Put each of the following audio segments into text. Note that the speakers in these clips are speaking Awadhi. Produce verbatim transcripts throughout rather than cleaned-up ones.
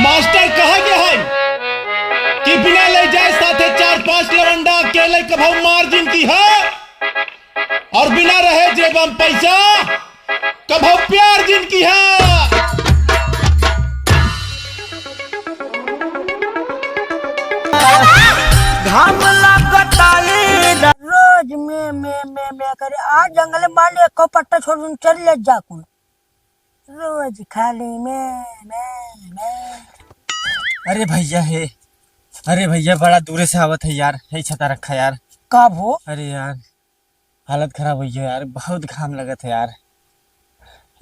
मास्टर कहा गया है कि बिना ले जाए साथे चार पांच लवंडा, अकेले कभौ मार जिन किहा, और बिना रहे जेबम पैसा, कभौ प्यार जिन किहा। घाम लागता ए रा- रोज में, में, में, में करे। आज जंगल में बांध एको पट्टा छोड़ दूं, चल ले जा कुल। रोज खाली में, में, में। अरे भैया हे, अरे भैया, बड़ा दूरे से आवत है यार, हे छता रखा यार। का भो? अरे यार, हालत खराब होइ गया यार, बहुत घाम लगत है यार।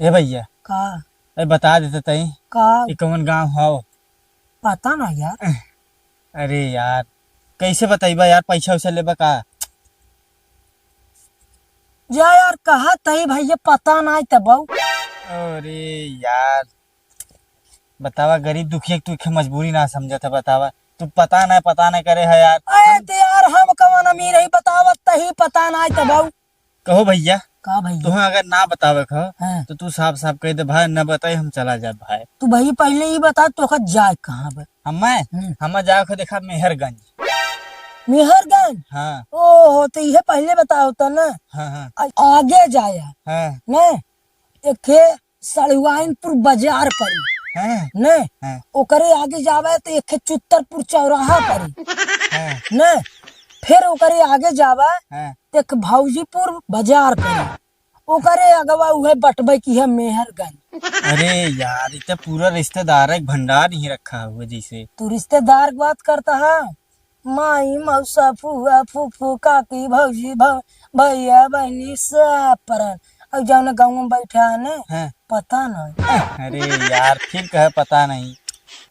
ए भैया, का? ए, बता देते तई का? कि कौन गांव हौ? पता ना यार। अरे यार, कैसे बताइबा यार, पैसा वैसा लेबा का? जा यार, कहा तई भैया, पता ना तबौ। अरे यार, बतावा, गरीब दुखिया के तू एक मजबूरी ना समझत है, बतावा। तू पता ना, पता ना करे है यार। अरे ते यार, हम कवन अमीर है, बतावा, तही पता ना तबौ। कहो भैया, का भैया? तुहा अगर ना बतावे क ह, हाँ। तो तू साफ साफ कह दे भाई, ना बताई हम चला जाए भाई। तू भैया पहले ही बता, तोका जाए कहाँ बा? हम्मे? हम्म। हम्मे जाए क ह देखा मेहरगंज। मेहरगंज? हाँ। ओहो, तो इहे पहले बताओ तो ना। हाँ, हाँ। आ-, आगे जाया। हाँ। ने, एके सड़ुआइनपुर बाजार पड़ी। हाँ। ने, हाँ। ओकरे आगे जावे तो एके चुत्तरपुर चौराहा पड़ी। हाँ। ने, फिर ओकरे आगे जावे हाँ। एक भौजीपुर बाजार पड़ी, ओकरे अगवा उहे बटबे की है मेहरगंज। अरे यार, इ त पूरा रिश्तेदार क भंडार ही रखा हुआ जैसे। तू रिश्तेदार क बात करता है? माई, मौसा, फुआ, फूफू, काकी, भौजी, भौ-, भैया, बहनी, सब परन। और जौन गाँव में बैठा है ने, हाँ। पता नहीं। अरे यार, फिर कहे पता नहीं।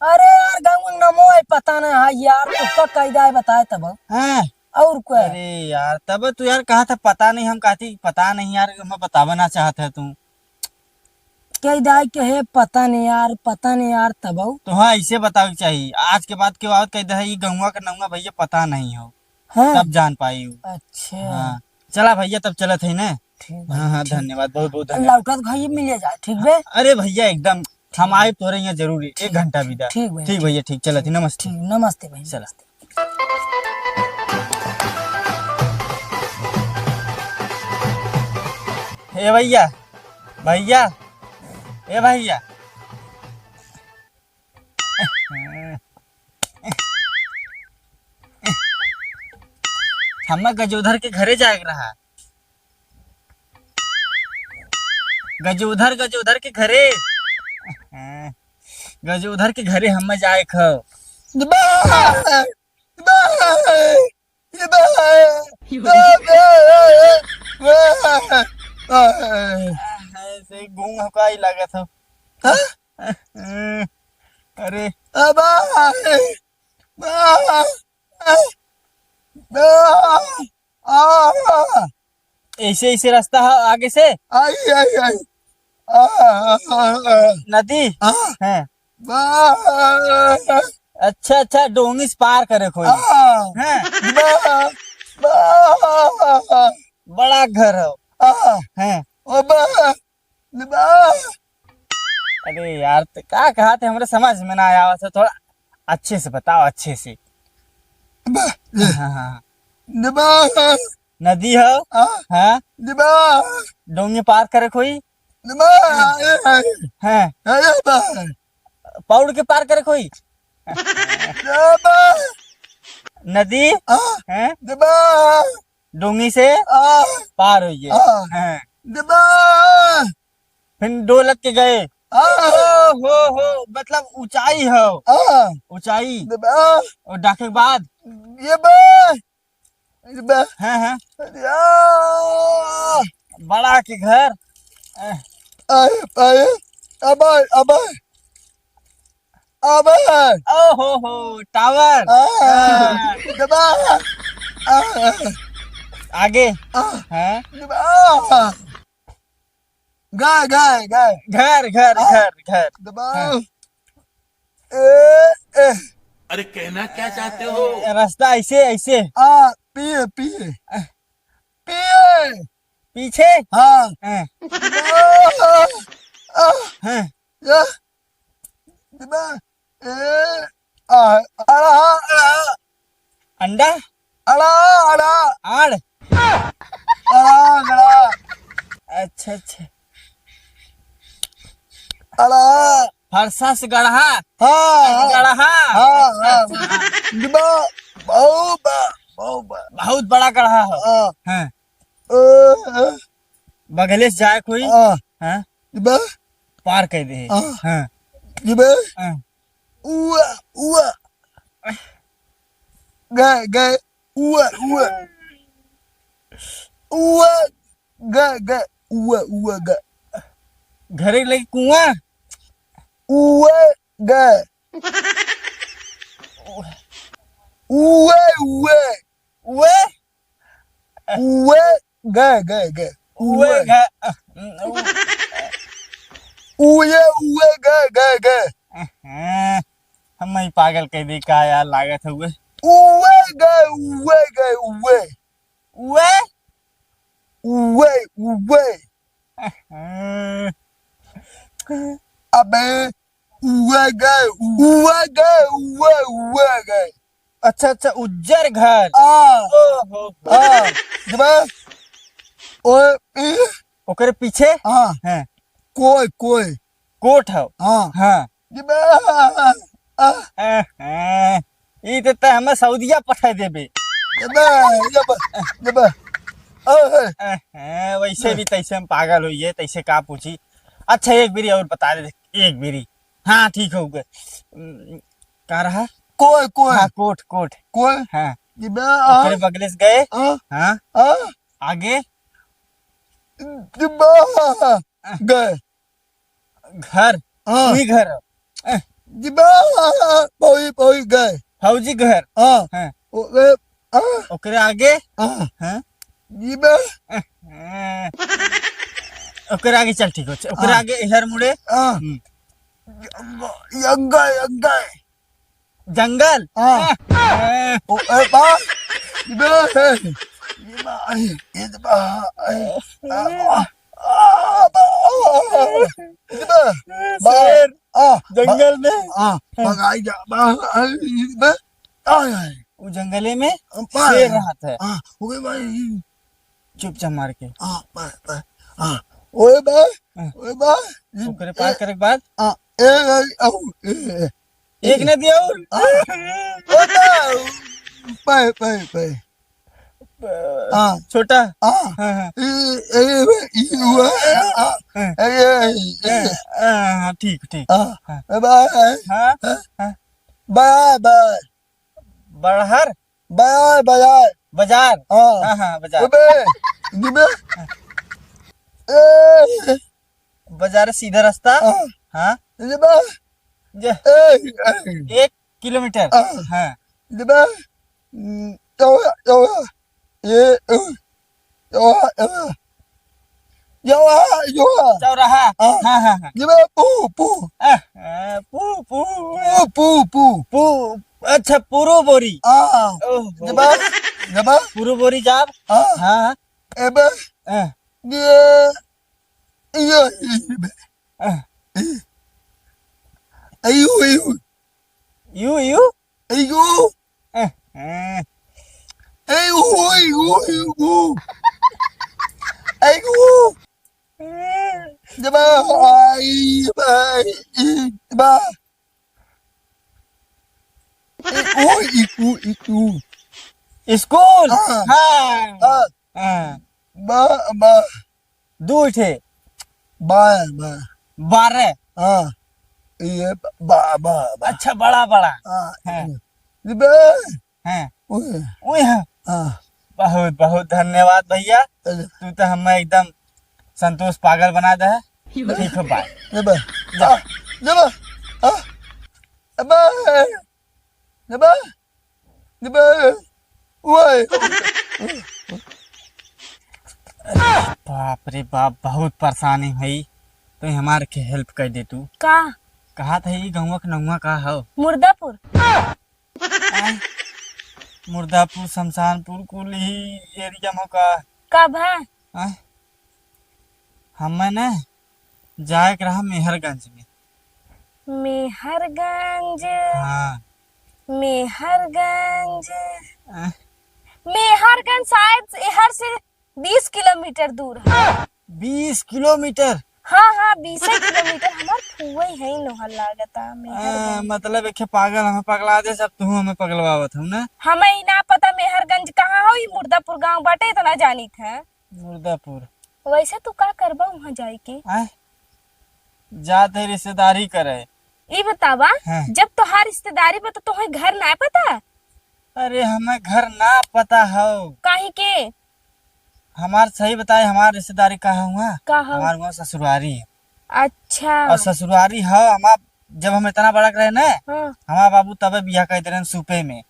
अरे यार, गाँव में नमो है, पता नहीं है यार, तो का कायदा है बताए तब। हाँ। और का? अरे यार, तब तू यार कहा था पता नहीं, हम कहती पता नहीं यार, हमें बतावे ना चाहत है तू। कह दाई के हे पता नहीं यार, पता नहीं यार, तबौ। तो हाँ, ऐसे बतावे के चाहिए। आज के बाद केहू आवत कह दे, "ई गौवा के नौवा भैया पता नहीं हो।" हाँ। तब जान पाई उ। अच्छा। हाँ। चला भैया, तब चलत है ना। ठीक हाँ, हाँ, ठीक। धन्यवाद, बहुत, बहुत धन्यवाद। लौटत भाई मिल जाए, ठीक बे? अरे भैया, एकदम हम आए तोरे यहाँ जरूरी, एक ठीक, घंटा ठीक, बिदा। ठीक भैया, ठीक ठीक। भैया, ठीक, चलत ही, ठीक, नमस्ते। ठीक, नमस्ते भाई, चला। नमस्ते। ए भैया, भैया, ए भैया, हमें गजोधर के घरे जाए के रहा। गजोधर, गजोधर के घरे। गजोधर के घरे हमें जाए क हौ। ऐसे गूंग हकाई लागत हो। हाँ? अरे। आ, ऐसे, ऐसे रास्ता है आगे से। आई, आई, आई। आ, आ, आ, आ। नदी? हाँ। हैं। बा, अच्छा, अच्छा, डोंगी से पार करे कोई। आ, हैं। बा, बा। बड़ा घर हो। आ, हैं। ओ बा, बा। अरे यार, त का कहा थे, हमरे समझ में ना आया, तो थोड़ा अच्छे से बताओ, अच्छे से। बा, हाँ, हाँ, हाँ। बा। नदी हो? हाँ। हाँ। बा। डोंगी पार करे कोई? बा। हैं। अरे बा। पौड़ के पार करे कोई? बा। नदी? हाँ। हैं? बा। डोंगी से आ, पार होइए। आ, हैं। दबा। फिर डोलत के गए। आ, ओ, हो, हो, मतलब ऊंचाई हो। आ, ऊंचाई। दबा। और डाके के बाद? ये बा। ये बा। हाँ, हाँ। अरे, आ। बड़ा के घर। आए, आए, अबे, अबे। अबे। ओ हो हो, टावर। आ, हाँ। दबा। आ, आगे। आ, हाँ। दबा। गाय, गाय, गाय। घर, घर, आ, घर, घर। दबा। हाँ। ए, ए। अरे, कहना क्या चाहते हो? ए, रास्ता ऐसे, ऐसे। आ, पिए, पिए। पिए। पीछे? हाँ। हाँ। आ, आ, हाँ। या। दबा। ए, आ, अड़ा, अड़ा। अंडा? अड़ा, अड़ा। आड़? अड़ा, अड़ा। अच्छा, अच्छा। अड़ा। फरसा से गड़हा? हाँ, हाँ। गड़हा? हाँ, अच्छा, हाँ। अच्छा। बा, बहु बा, बहु बा। बहुत बड़ा गड़हा हो। हाँ। हाँ। अ, अ। बगले से जाए कोई? हाँ। हाँ। बा। पार कर दे। हाँ। हाँ। बा। हाँ। उआ, उआ। ग, ग, उआ, उआ। उआ, ग, ग, उआ, उआ, ग। घरे लगी कुआं। उआ, ग। उए, उए। उए? उए, ग, ग, ग। उए उए। ग, अ, उ-, उए, उए, ग, ग, ग। अहं, हम ही पागल कह दी का यार, लागत है उए। उए ग, उए ग, उए। उए? उए, उए। अहं। अबे, उए ग, उए ग, उए, उए ग। अच्छा, अच्छा, उज्जर घर। हाँ। ओहो। हाँ। जब ओ, ई। ओकरे पीछे? हाँ। हाँ। कोई, कोई। कोट हौ। हाँ। हाँ। जब, आ, आ। अहं, ई तो, तो हमें सऊदिया पठा देबे। जब, जब, जब, आ, आ। अहं, वैसे भी तैसे हम पागल होइए, तैसे का पूछी। अच्छा, एक बीरी और बता दे, एक बीरी। हाँ, ठीक हो गए। उम, का रहा? कोय, कोय। हाँ, कोट, कोट। कोय। हाँ। जिबा, आ। ओकरे बगले से गए। हाँ। हाँ। आ। आगे? जिबा, आ। गए। घर। हाँ। वही घर। आ। जिबा, आ, पहुई, पहुई गए। फौजी घर। हाँ। हाँ। ओ, ए, आ। ओकरे आगे? हाँ। हाँ। जिबा। आ। ओकरे आगे चल, ठीक हो। ओकरे हाँ। आगे इहर मुड़े। हाँ। हम्म। यंगा, यंगा, यंगा। जंगल? हाँ। हाँ। ओ, ए, बा, बे, ए, ये बा, ए, ये बा, ए, आ, आ, आ, बा, ये बा, बा, शेर, आ, बा, जंगल में। हाँ, हाँ। भगाई जा, बा, आ, ये बा, आ, आ। वो जंगले में बा, शेर रहत है। हाँ, ओके भाई। चुपचाप मार के। हाँ, बा, बा, हाँ। ओए बा, हाँ। ओए बा, ओकरे पार ए, करे के बाद? हाँ, ए, ए, औ, ए, ए। एक ने दिया और। हाँ। ओ बा, पे, पे, पे। हाँ। छोटा? हाँ। हाँ, हाँ। ए, ए, ए, ई हुआ, हाँ। हाँ। ए, ए, ए। हाँ, हाँ, ठीक, ठीक। हाँ। हाँ। ए बा, ए। हाँ, हाँ। हाँ। बा, बा। बड़हर? बाजार, बाजार। बाजार? हाँ। हाँ, हाँ, बाजार। अबे, जिबे। हाँ। ए। बाजार सीधा रास्ता? हाँ। हाँ। जिबे। जे। ए, ए। एक किलोमीटर? हाँ। हाँ। जिबे। हम्म, चौड़ा, चौड़ा। ये, अ, यो, अ, यो, आ, यो, आ। चौराहा। हाँ। हाँ, हाँ, हाँ। ये बे, पू, पू। आ, आ, पू, पू। पू, पू, पू। पू, अच्छा, पुरु बोरी। हाँ। ओहो। जबा, जबा। पुरु बोरी जाब। हाँ। हाँ, हाँ। ए बे, हाँ। ये, ये, ये बे। हाँ। ए। अयू, अयू। यू, यू? अयू। हाँ, हाँ। अयू, अयू, अयू। अयू। जबा, आई, आई, बा। ए, ओ, ई, ऊ, ई, ऊ। स्कूल? हाँ। हाँ। हाँ। हाँ। बा, बा। दू ठे। बारह, बारह। बारह। हाँ। ये बा-, बा-, बा-, बा। अच्छा, बड़ा, बड़ा। हाँ। हाँ। ये बे-, हाँ। उहे। उहे, हाँ। हाँ। बहुत, बहुत धन्यवाद भैया। अरे। तू तो हमें एकदम संतोष पागल बना दे है। ठीक हो, बाय। ये बे-, जा। आ, ये बे-, आ, अबे, ये बे-, निबे, ओए। बाप रे बाप, बहुत परेशानी है, तो हमार के help कर दे तू। का? कहा था ई गौवा के नौवा का हो? मुर्दापुर। आय, मुर्दापुर, शमशानपुर, कुल ही area में का? का भा? आय, हमें न जाए के रहा मेहरगंज में। मेहरगंज। हाँ। मेहरगंज। आ? मेहरगंज शायद एहर से बीस किलोमीटर दूर है। बीस किलोमीटर? हाँ, हाँ, बीसे किलोमीटर। हमार फुवई है नोहर लागता, मेहरगंज। आ, मतलब, एक पागल हमें पगला दे, सब तू हमें पगलवावत हूँ ना। हमें ई ना पता मेहरगंज कहाँ हो, ई मुर्दापुर गाँव बाटे, इतना जानित है। मुर्दापुर। वैसे तू का करबा वहाँ जाए के? आय? जात है रिश्तेदारी करे। ई बतावा, हाँ। जब तोहार रिश्तेदारी बा तो तोहे घर ना पता? अरे, हमें घर ना पता हो। काहे के? हमार सही बताए, हमार रिश्तेदारी का है हुआ? का हो? हमार हुआ ससुरारी। अच्छा। और ससुरारी है हमार, जब हम इतना बड़ा रहे ना, हाँ। हमार बाबू तबे बियाह कर दे रहे सूपे में।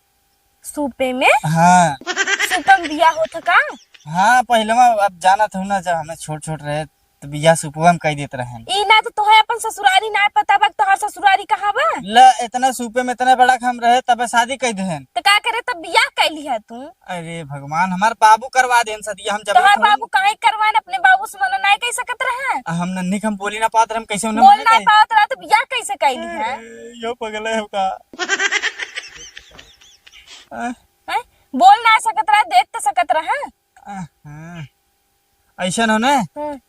सूपे में? हाँ। सूपे में बियाह होत का? हाँ, पहले में अब जानत हूँ ना, जब हमें छोट छोट रहे तो बियाह सुपवा में कह देत रहन। ई ना तो तोहे अपन ससुरारी ना पता बा, तोहार ससुरारी कहाँ बा? ल, इतना सूपे में इतना बड़ा हम रहे तबे शादी कह देहन। तो का करे तब बियाह कैली है तू? अरे भगवान, हमार बाबू करवा देन सदिया, हम जब तोहार बाबू काहे करवान, अपने बाबू से मना नहीं कह सकत रहे? हम नन्ही के हम बोली ना पात रहे, हम कैसे उन्हें बोल मना ना कही? पात रहे तो बियाह कैसे कैली है? ए, यो पगले हो का? आ? हैं? बोल ना सकत रहे, देख तो सकत रहे। अहं। ऐसन हो ने? हम्म।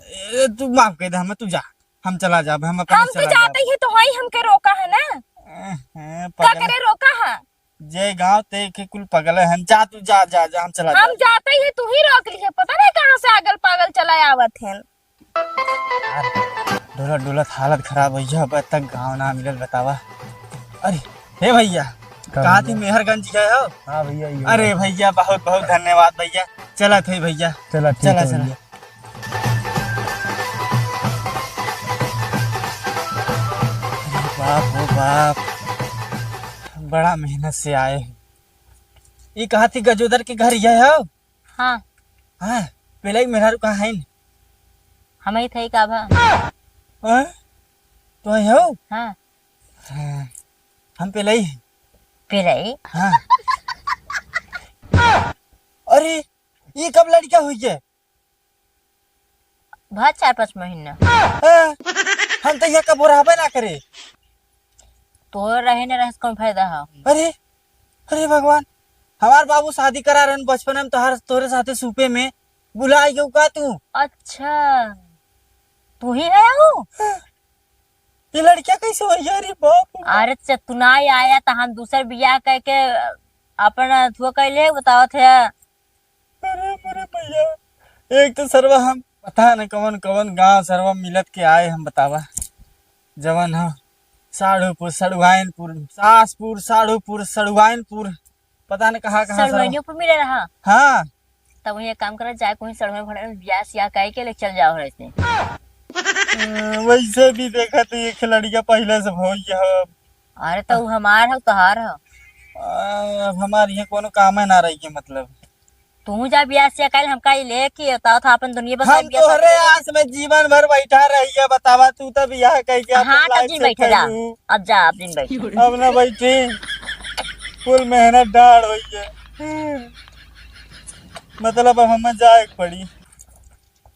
ए, तू माफ कर दे हमें, तू जा, हम चला जाब, हम अपने हम तो चला जाब। जाते ही तो हई, हमके रोका है ना? अहं, का पगल। करे रोका है? जे गाँव ते के कुल पगल है, जा तू, जा, जा, जा, हम चला हम जाब। जाते ही तू ही रोक लिए, पता नहीं कहाँ से आगल पागल चला आवत है। यार, डोलत डोलत हालत खराब होइ गया, अब तक गाँव ना मिलल, बतावा। अरे, हे भैया, का कहाँ भैया? थी मेहरगंज गए हो? हाँ भैया, ये अरे भैया, बहुत बहुत धन्यवाद भैया, चला थे भैया, चला, ठीक चला, है चला। भैया। बाप हो बाप, बड़ा मेहनत से आए हैं। ये कहाँ थी गजोदर के घर यह हो? हाँ। हाँ, पेलाई मेहरारू कहाँ है? हम ही थे का भा। हाँ? तो ही हो? हाँ। हाँ, हम पेलाई। पेलाई? हाँ। अरे, ये कब लड़का हुई है? भा चार पाँच महीना। हाँ, हम तो यहाँ कबो रहबे ना करे। तोहर रहे न रहे से कौन फायदा है? अरे, अरे भगवान, हमार बाबू शादी करा रहन बचपन में तोहर, तोहरे साथे सूपे में, भुला गयो का तू? अच्छा, तू ही है वो? हाँ। ये लड़किया कैसे हो यार, ये बाप? अरे चतुनाई आया तो हम दूसर बियाह करके अपन अथुआ कैले बतावत है। अरे, अरे भैया, एक तो सरवा हम पता न कवन कवन गांव सरवा मिलत के आए हम बतावा, जवन ह साढ़ूपुर, सड़ुआइनपुर, सासपुर, साढ़ूपुर, सड़ुआइनपुर, पता न कहाँ, कहाँ सरवा। सड़ुआइनपुर मिले रहा? हाँ। तब वही एक काम करा, जाए कोई सड़ुआइन भड़ुआइन बियाह सियाह कह के ले चल जाओ घर से। अ, वैसे भी देखा तो ये खिलड़िया पहले से भौजी है। अरे तो उ हमार है, तोहार है। अ, अब हमार यहाँ कोनो काम है ना रही के मतलब। तू जा बियाह से कल हमका ई लेके बताओ था अपन दुनिया बस हम बियाह तोहरे शादी। आस में जीवन भर बैठा रहिए, बतावा तू तो बियाह कह के अपन हाँ, तब life दिन set बैठे जा। करू। अब जा, अब दिन बैठ। अब ना बैठी, कुल मेहनत डाढ़ होई है। मतलब अब हमें जाए के पड़ी।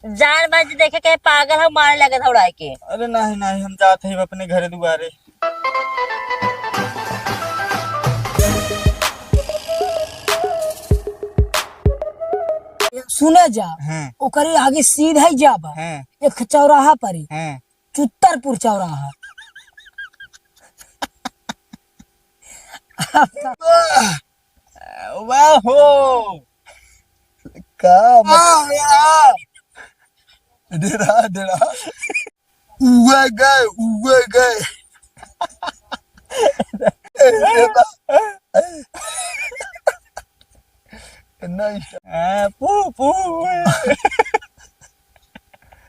जान बाज देखे के पागल हो, मारे लगे दौड़ाए के। अरे नहीं, नहीं, हम जात है अपने घर दुआरे। सुने जा, हैं। ओकरे आगे सीधा ही जाबा। हैं। एक चौराहा पर ही। हैं। चुत्तरपुर चौराहा। वाह हो। का वाह यार। डेरा, डेरा। उवे गए, उवे गए। ए, ए, बा-, ए। नहीं। ए, पू, पू।